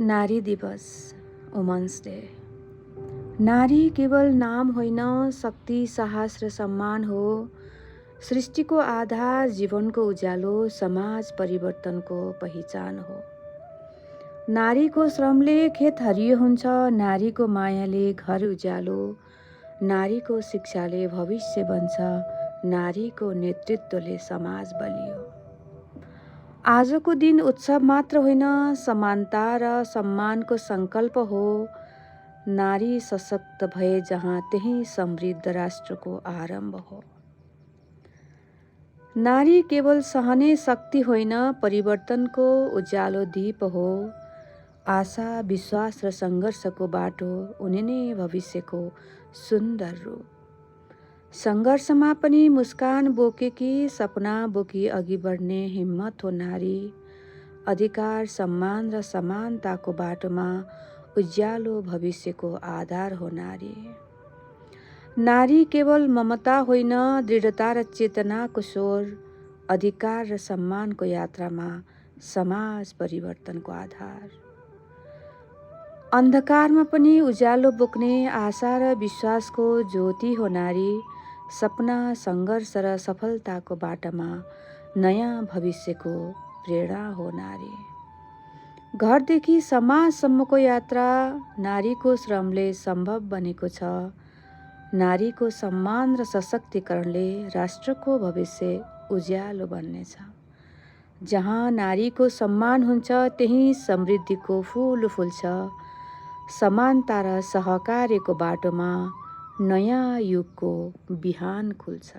नारी दिवस, women's day. नारी केवल नाम होइन, शक्ति, साहस र सम्मान हो। सृष्टिको आधार, जीवनको उज्यालो, समाज परिवर्तनको पहिचान हो। नारीको श्रमले खेत हरियो हुन्छ, नारीको मायाले घर उज्यालो, नारीको शिक्षाले भविष्य बन्छ, नारीको नेतृत्वले समाज बलियो। आजको दिन उत्सव मात्र होइन, समानता र सम्मानको सङ्कल्प हो। नारी सशक्त भए जहाँ त्यही समृद्ध राष्ट्रको आरम्भ हो। नारी केवल सहने शक्ति होइन, परिवर्तनको उज्यालो दीप हो। आशा, विश्वास र सङ्घर्षको बाटो उनी नै भविष्यको सुन्दर रूप। सङ्घर्षमा पनि मुस्कान बोकेकी, सपना बोकी अघि बढ्ने हिम्मत हो नारी। अधिकार, सम्मान र समानताको बाटोमा उज्यालो भविष्यको आधार हो नारी। नारी केवल ममता होइन, दृढता र चेतनाको स्वर। अधिकार र सम्मानको यात्रामा समाज परिवर्तनको आधार। अन्धकारमा पनि उज्यालो बोक्ने आशा र विश्वासको ज्योति हो नारी। सपना, सङ्घर्ष र सफलताको बाटोमा नयाँ भविष्यको प्रेरणा हो नारी। घरदेखि समाजसम्मको यात्रा नारीको श्रमले सम्भव बनेको छ। नारीको सम्मान र सशक्तिकरणले राष्ट्रको भविष्य उज्यालो बन्नेछ। जहाँ नारीको सम्मान हुन्छ, त्यही समृद्धिको फूल फुल्छ। समानता र सहकार्यको बाटोमा नयाँ युगको बिहान खुल्छ।